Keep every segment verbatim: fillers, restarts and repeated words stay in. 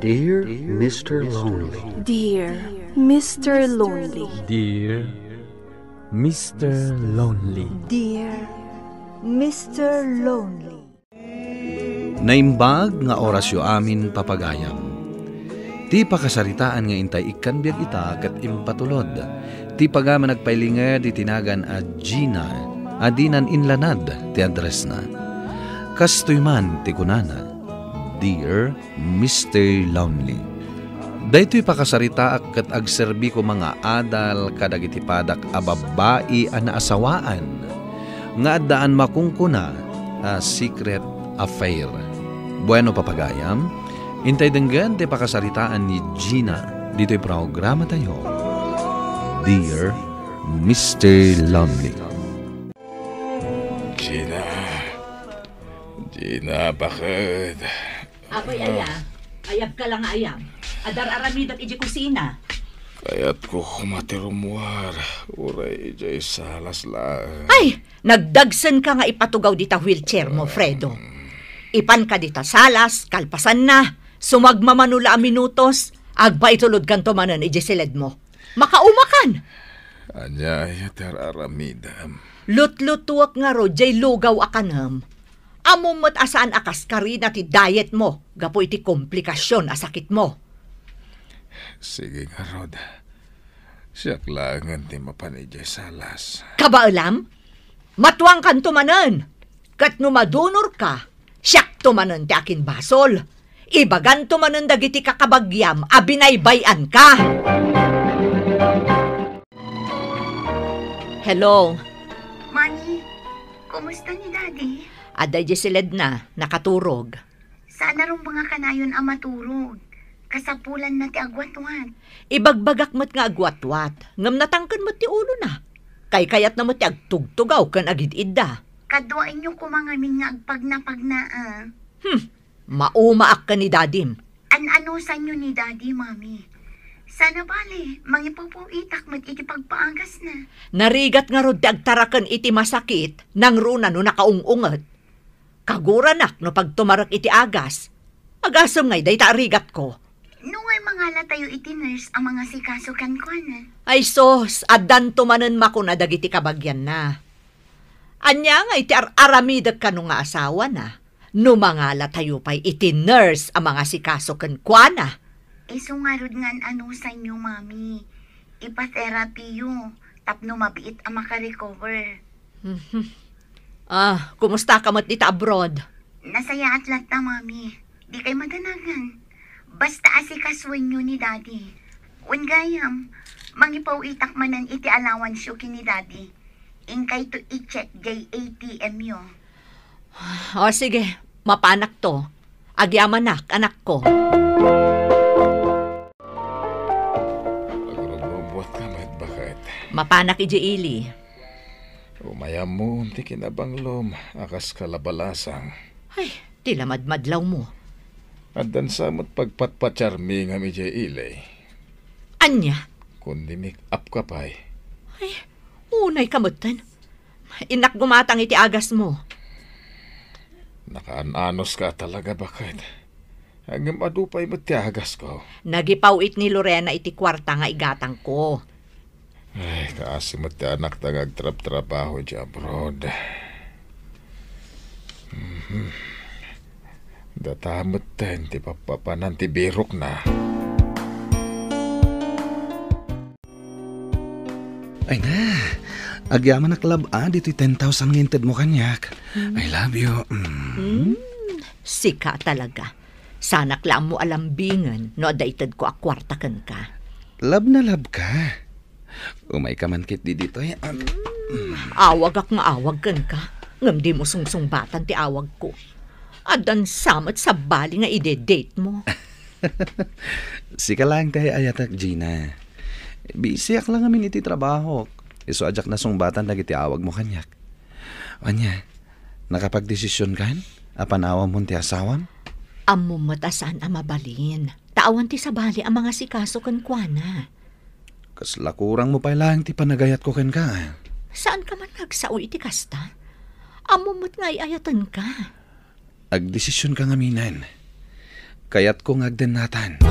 Dear Mister Lonely. Dear Mister Lonely. Dear Mister Lonely. Dear Mister Lonely. Naimbag nga orasyo amin, papagayam. Ti pakasaritaan nga intay ikkan biag ita ket impatulod ti pagaman agpailinged iti nagan a Gina a dinan inlanad ti addressna. Kastoy man ti kunana, Dear Mister Lonely. Daytoy pakasaritaak ket agserbi koma nga adal kadagiti padak a babbai a naasawaan nga addaan makungkuna a secret affair. Bueno, papagayam, intay denggen ti pakasaritaan ni Gina ditoy programatayo, Dear Mister Lonely. Gina. Gina, bakit? Apoy, aya, ayab ka lang nga ayab. Adar-aramidek iti kusina. Kayatko koma ti rummuar, uray idiay salas laeng. Ay, nagdagsenka nga ipatugaw dita wheelchair mo, Fredo. Ipanka dita salas, kalpasanna, sumagmamano la a minutos, agpaitulodkanto manen idiay siledmo. Makaumakan! Ania aya ti ar-aramidem? Lutlutuek ngarud diay lugaw a kanem. Ammom met a saan a kaskarina ti dietmo gapu iti komplikasion a sakitmo. Sige ngarud. Siak laengen ti mapan idiay salas. Kabaelam? Matuangkanto manen! Ket no madunorka, siakto manen ti akinbasol. Ibaganto manen dagiti kakabagiam a binaybay-anka. Hello. Mami, kumusta ni Daddy? Adda idiay siledna, nakaturog. Saan a rumbeng a kanayon a maturog. Kasapulanna ti agwatwat. Ibagbagak met nga agwatwat, ngem natangken met ti ulona. Kaykayatna met ti agtugtugaw ken agid-idda. Kaduaenyo koma ngamin nga agpagnapagna, a. Hmm, maumaak ken ni Dadim. An-anusanyo ni Daddy, Mami. Sana bale, mangipaw-paw-itak met iti pagpaagasna. Narigat ngarud ti agtaraken iti masakit, nangruna no nakaung-unget. Kaguranak no pagtumarek iti agas. Agasem ngay dayta a rigatko. No ngay mangalatayo iti nurse a mangasikaso kenkuana. Ay sus, addanto manen makuna dagiti kabagianna. Ania ngay ti ar-aramidek kano nga asawana no mangalatayo pay iti nurse a mangasikaso kenkuana? Isu ngarud nga an-anusanyo, Mami. Ipa-therapyyo tapno mabiit a makarecover. Mhm. Ah, kumusta ka met dita abroad? Nasayaat latta, Mami. Dikay madanagan. Basta asikasuenyo ni Daddy. Wen gayam, mangipaw-itak manen iti allowanceyo ken ni Daddy. Inkayto i-check jay A T M yo. O, sige. Mapanakto. Agyamanak, anakko. Agrubrubuatka met, baket. Mapanak idiay ili. Umayammo ti kinabanglom a kas kalabalasang. Ay, ti lamadmadlawmo. Addan sa met pagpatpatiarmi ngem idiay ili. Ania? Kundi make up ka pay. Ay, unay ka metten. Innak gumatang iti agasmo. Nakaan-anos ka talaga, baket. Ngem adu pay met ti agasko. Nagipaw-it ni Lorena iti kuarta nga igatangko. Ay, kaasi met ti anakta nga agtrabtrabaho iti abroad. Mhm. Data metten ti pappapanan ti birokna. Ay na, agyamanak lab-a ditoy ten thousand nga intedmo kaniak. I love you. Mm. Mm, sika talaga. Sanak la ammo a lambingen no adda itedko a kuarta kenka. Love na love ka. Umay ka man ketdi ditoy. Awagak nga awag kenka, ngem dimo sungsungbatan ti awagko. Addan sa met sabali nga ide-date mo. Sika laeng ti ay-ayatek, Gina. Busyak la ngamin iti trabahok. Isu a diak nasungbatan dagiti awagmo kaniak. Ania, nakapagdesisionkan a panawamon ti asawam? Ammom met a saan a mabalin, ta awan ti sabali a mangasikaso kenkuana. Kasla kurangmo pay laeng ti panagayatko kenka. Saanka man nga agsao iti kasta? Ammom met nga ay-ayatenka. Agdesisionka ngaminen. Kayatko nga agdennatan.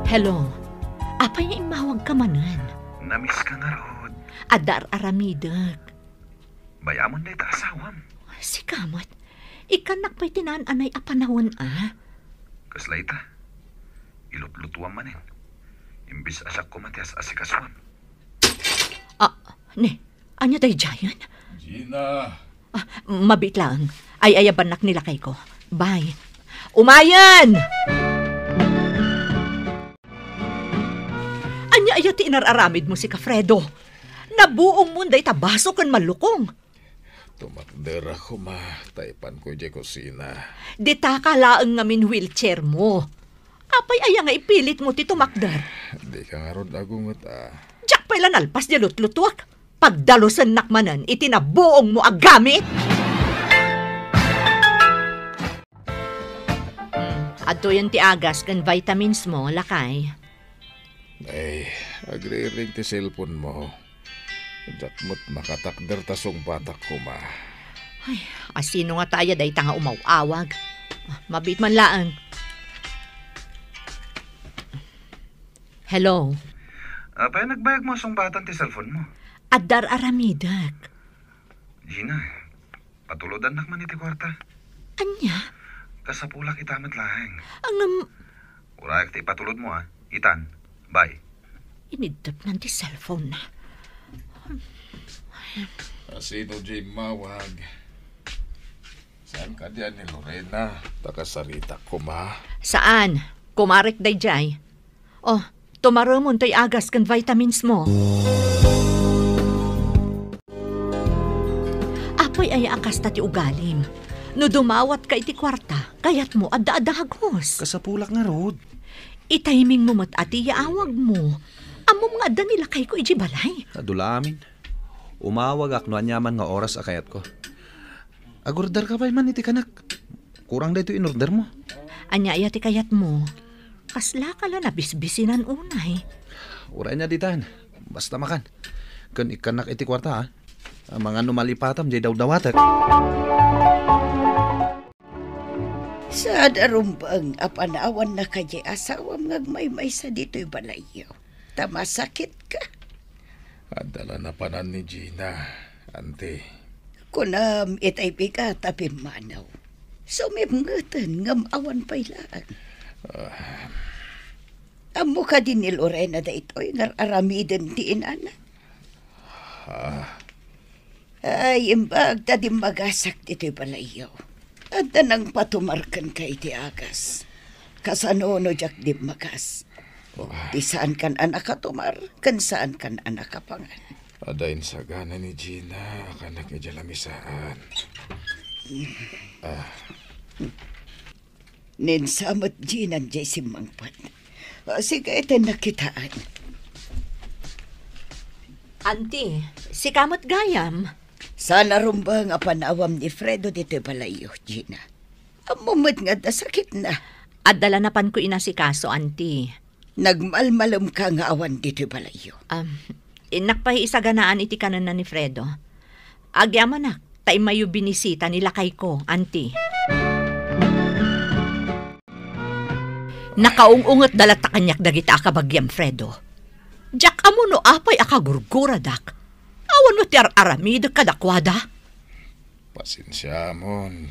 Hello. Apay nga immawagka manen? Namiss ka ngarud. Adda ar-aramidek. Bay-amon dayta asawam. Sika met. Ikkannak pay ti naan-anay a panawen a. Kasla ita. Ilutlutuam manen. Imbes a siak koma ti as-asikasuam. Ah, ne, ania daydiayen? Gina. Ah, mabiit laeng. Ay-ayabannak ni lakayko. Bye. Umayen! Ania aya ti inar-aramidmo, sika, Fredo? Nabuongmon dayta baso ken mallukong. Tumakder a koma, ta ipanko idiay kusina. Dita ka laeng ngamin wheelchairmo. Apay aya nga ipilitmo ti tumakder? Dika ngarud agunget a. Diak pay la nalpas diay lutlutuak. Pagdalusennak manen iti nabuongmo a gamit. Hmm, adtoyen ti agas ken vitamins mo, lakay. Ay, agriring ti cellphone mo. Diak met makatakder ta sungbatak koma. Ay, asino ngata aya dayta nga umaw-awag? Ah, mabiit man laeng. Hello? Apay nagbayag mo a sungbatan ti cellphone mo? Adda ar-aramidek. Gina, patulodannak man iti kuarta. Ania? Kasapulak ita met laeng. Ngem, urayak ti ipatulodmo, a. Itan, bye. Iniddepnan ti cellphone na. Asino diay immawag? Saan kadi a ni Lorena? Ta kasaritak koma. Saan? Kumarek daydiay. Oh, tumaremon toy agas ken vitamins mo. Apay aya a kasta ti ugalim? No dumawatka iti kuarta, kayatmo adda a dagos. Kasapulak ngarud. I-timing mo met a ti yaawagmo. Ammom nga adda ni lakayko idiay balay. Adu la amin. Umawagak no aniaman nga oras a kayatko. Agorderka pay man iti kanek. Kurang daytoy inordermo. Ania aya ti kayatmo? Kaslaka la nabisbisinan unay? Uray ania ditan. Basta makan. Ken ikkannak iti kuarta, a. Amangan no malipatam diay dawdawatek. Saan a rumbeng a panawanna kadi asawam nga agmaymaysa ditoy balayyo? Ta masakitka. Adda la napanan ni Gina, Auntie. Kunam, itay bigat a pimmanaw. Sumipngeten ngem awan pay laeng. Ah. Ammo kadi ni Lorena daytoy nga ar-aramiden ti inana? Ah. Ay, imbag ta dimmagasak ditoy balayyo. Adda nangpatumar kenka iti agas. Kasano no diak dimmagas? Oh. Ti saankan a nakatumar, ken saankan a nakapangan. Adda insagana ni Gina a kanak idiay lamisaan. Ah. Ninsa met Gina diay simmangpet. O, sige, iti nakitaan. Auntie, sika met gayam. Saan a rumbeng a panawam ni Fredo ditoy balayyo, Gina. Ammo met nga adda sakitna. Adda la napanko inasikaso, Auntie. Nagmalmalemka nga awan ditoy balayyo. Um, innak pay isaganaan iti kanenna ni Fredo. Agyamanak, ta immayo binisita ni lakayko, Auntie. Nakaung-ungetda latta kaniak dagita a kabagiam, Fredo. Diak ammo no apay a kagurguradak. Awan met ti ar-aramidek kadakuada. Pasensiamon.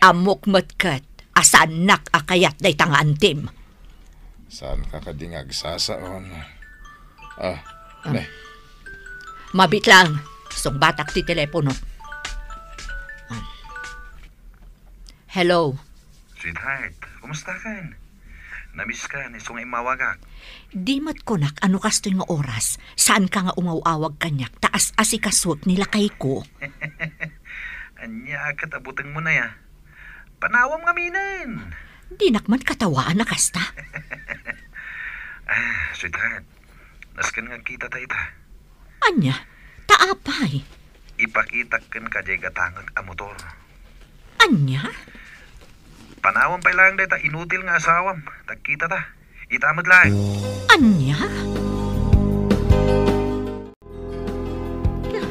Ammok met ket a saannak a kayat dayta nga antim. Saanka kadi nga agsasaon? Ah, ah. Ne. Mabiit lang. Sungbatak ti telepono. Ah. Hello. Sweetheart, kumusta kan? Namiss ka, isu nga immawagak. Di met kunak a no kastoy nga oras, saanka nga umaw-awag kaniak ta as-asikasuek ni lakayko. Ania ket a butengmo na ya? Panawam ngaminen. Dinak man katawaan a kasta. Ah, sweetheart, nasken nga agkita ta ita. Ania? Ta apay? Ipakitak kenka diay gatangek a motor. Ania? Panawam pay laeng dayta inutil nga asawam. Tagkita ta. Ita met laeng. Ania?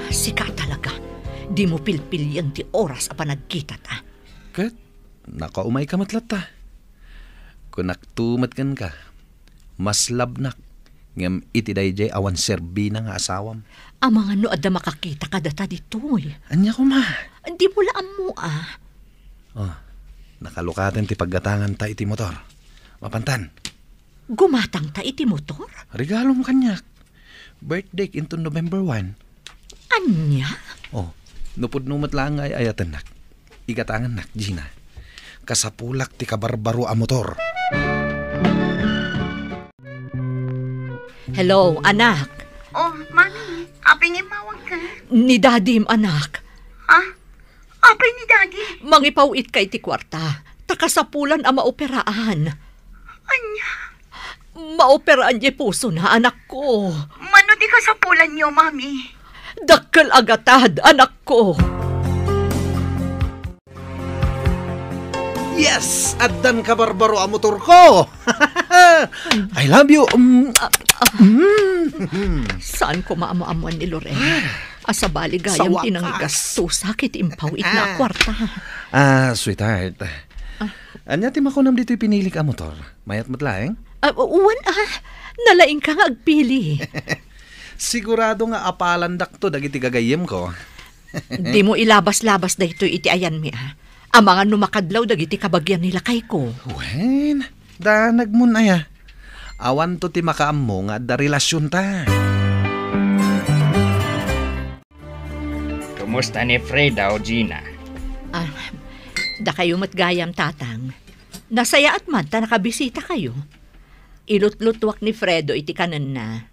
Sika talaga. Dimo pilpilian ti oras a panagkitata. Ket nakaumayka met latta. Kunakto met kenka, mas labnak ngem iti daydiay awan serbina nga asawam. Amangan no adda makakita kadata ditoy. Ania koma? Dimo la ammo a. Oh, nakalukaten ti paggatanganta iti motor. Mapantan. Gumatangta iti motor? Regalom kaniak. Birthdayk inton November one. Ania? Oh, no pudno met laeng nga ay-ayatennak, igatangannak, Gina. Kasapulak ti kabarbaro a motor. Hello, anak. Oh, Mami, apay nga immawagka? Ni Dadim, anak. Ha? Apay ni Daddy? Mangipaw-itka iti kuarta. Ta kasapulan a maoperaan. Ania? Maoperaan diay pusona, anakko. Mano ti kasapulanyo, Mami? Dakkel a gatad, anakko. Yes! Addan kabarbaro a motorko! I love you! Mm. Mm. Saan ko maammoammoan ni Loren? Ah. A sabali gayam ti nangigastosak iti impaw-itna a kuarta. Ah, sweetheart. Ah. Ania ti makunam ditoy pinilik a motor? Mayat met laeng? Ah, wen, ah. Nalaingka nga agpili. Sigurado nga apalandakto dagiti gagayyemko. Dimo ilabas-labas daytoy iti ayanmi, ah. Amangan no makadlaw dagiti kabagian ni lakayko. Wen, danagmon aya. Awanto ti makaammo nga adda relasionta. Kumusta ni Fredo, Gina? Ah, dakayo met gayam, Tatang. Nasayaat man ta nakabisitakayo. Ilutlutuak ni Fredo iti kanenna.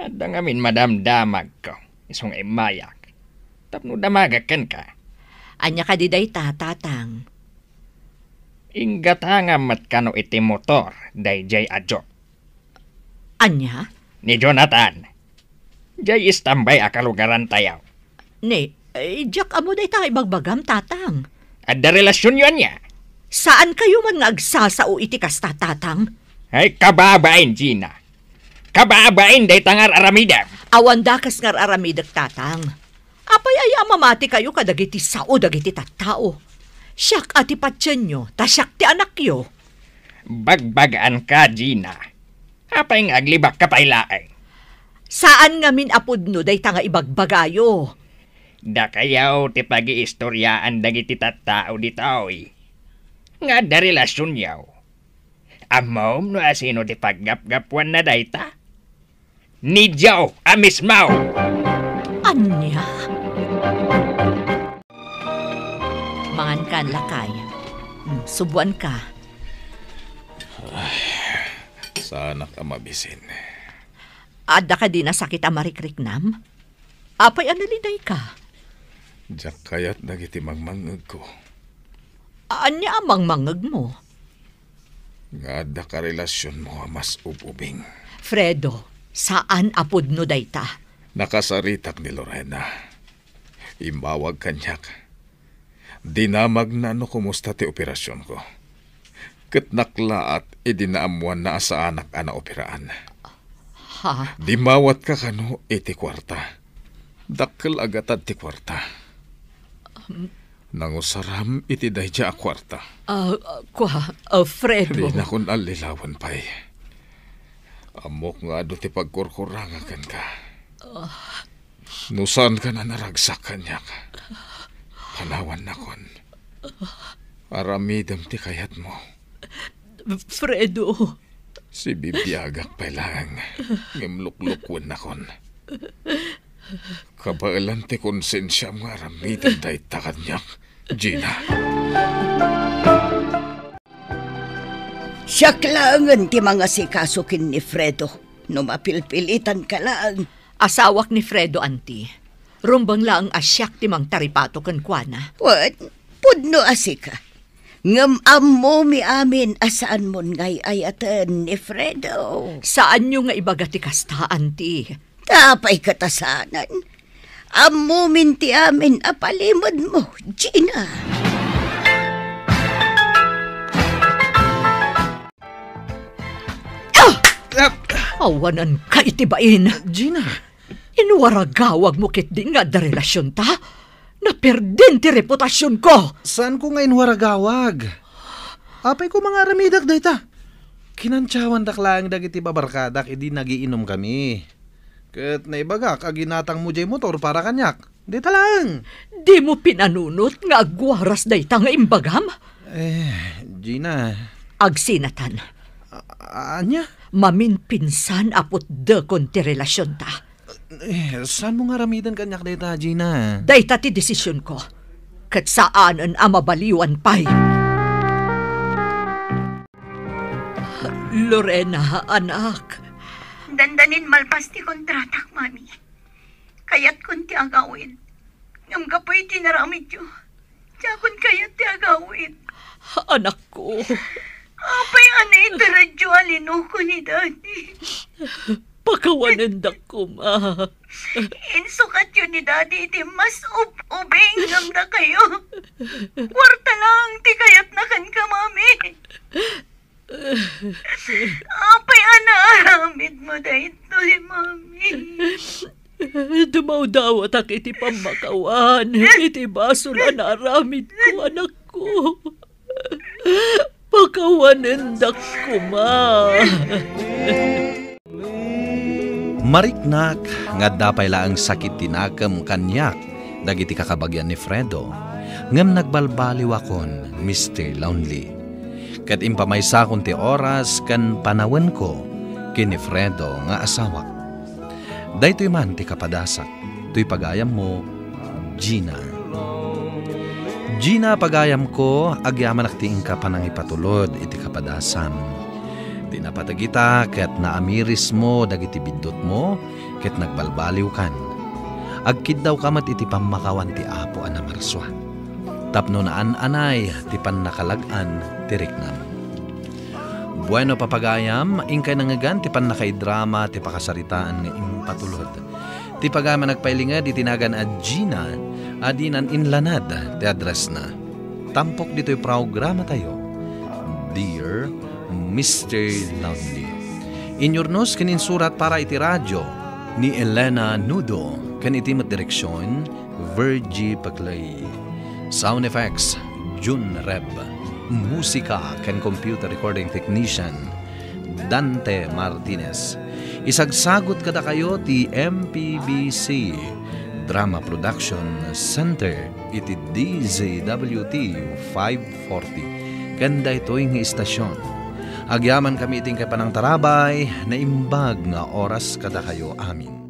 Adda ngamin madamdamagko, isu nga immayak. Tapno damagak kenka. Ania kadi dayta, Tatang? Inggatangam met kano iti motor daydiay a Jeep. Ania? Ni Jonathan. Diay istambay a kalugarantayo. Ni, eh, diak ammo dayta nga ibagbagam, Tatang. Adda relasionyo ania? Saankayo man nga agsasao iti kasta, Tatang? Ay, kababain, Gina. Kababain dayta nga ar-aramidem. Awan dakes nga ar-aramidek, Tatang. Apay aya a mamatikayo kadagiti sao dagiti tattao? Siak a ti patienyo, ta siak ti anakyo. Bagbagaanka, Gina. Apay nga aglibakka pay laeng? Saan ngamin a pudno dayta nga ibagbagayo. Dakayo ti pagiistoriaan dagiti tattao ditoy nga adda relasionyo. Ammom no asino ti paggapgapuanna dayta? Ni Joe a mismo! Ania? Mangankan, lakay. Hmm, subuanka. Ay, saanak a mabisin. Adda kadi nasakit a marikriknam? Apay a nalidayka? Diak kayat dagiti mangmangngegko. Ania a mangmangngegmo? Nga adda karelasionmo a mas ub-ubing. Fredo, saan a pudno dayta. Nakasaritak ni Lorena. Immawag kaniak. Dinamagna no kumusta ti operasionko. Ket naklaat idi naammoanna a saanak a naoperaan. Ha? Dimmawatka kano iti kuarta. Dakkel a gatad ti kuarta. Um. Nangusaram iti daydiay a kuarta. Ah, ah, kua, ah, Fredo. Dinakon allilawen pay. Ammok nga adu ti pagkurkuranga kenka. Ah. No saanka a naragsak kaniak, panawannakon. Aramidem ti kayatmo. Fredo. Sibibiagak pay laeng, ngem luklukonnakon. Kabaelan ti konsensiam nga aramidem dayta kaniak, Gina. Siak laengen ti mangasikaso ken ni Fredo. No mapilpilitanka laeng. Asawak ni Fredo, anti. Rumbeng laeng a siak ti mangtaripato kenkuana. Wen, pudno a sika. Ngem ammomi amin a saanmon nga ay-ayaten ni Fredo. Saanyo nga ibaga ti kasta, anti. Ta apay ket a saanen? Ammomin ti amin a palimedmo, Gina. Ah! Ah! Awananka iti bain. Gina! Inwaragawagmo ketdi nga adda relasionta? Naperdin ti reputasionko! Saanko nga inwaragawag? Apay koma nga aramidak dayta? Kinantiawandak laeng dagiti babarkadak idi nagiinomkami. Ket naibagak a ginatangmo jay motor para kaniak. Dita laeng. Dimo pinanunot nga agwaras dayta nga imbagam? Eh, Gina. Agsinatan. A-, ania? Maminpinsan a putdekon ti relasionta. Eh, saanmo nga aramiden kaniak dayta, Gina? Dayta ti desisionko. Ket saanen a mabaliwan pay. Lorena, anak. Dandanin malpas ti kontratak, Mami. Kayatkon ti agawid. Ngem gapu iti naramidyo, diakon kayat ti agawid. Anakko. Apay a naitaradio a linuko ni Daddy? Pakawanendak koma. Insukatyo ni Daddy iti mas ub-ubing ngem dakayo. Kuarta lang ti kayatna kenka, Mami. Apay a naaramidmo daytoy, Mami? Dumawdawatak iti pammakawan, iti basol a naaramidko, anakko. Pakawanendak koma. Mariknak nga adda pay laeng sakit ti nakem kaniak dagiti kakabagian ni Fredo, ngem nagbalbaliwakon, Mister Lonely. Ket impamaysakon ti oras ken panawenko ken ni Fredo nga asawak. Daytoy man ti kapadasak, toy pagayammo, Gina. Gina, pagayamko, agyamanak ti inka panangipatulod iti kapadasam. Ti napateg ita ket naamirismo dagiti biddutmo ket nagbalbaliwkan. Agkiddawka met iti pammakawan ti Apo a namarsua tapno naan-anay ti pannakalag-an ti riknam. Bueno, papagayam, inkay nangngegan ti pannakaidrama ti pakasaritaan nga impatulod. Ti pagayam a nagpailinged iti nagan a Gina a dinan inlanad ti addressna. Tampok ditoy programatayo, Dear Mister Lonely. Inyurnos ken insurat para iti radio ni Elena Nudo ken iti met direksion, Virgie Paclay. Sound effects, Jun Reb. Musika ken computer recording technician, Dante Martinez. Isagsagut kadakayo ti M P B C Drama Production Center iti D Z W T five forty. Ken daytoy nga istasyon, agyamankami iti inkay panangtarabay, naimbag nga oras kadakayo amin.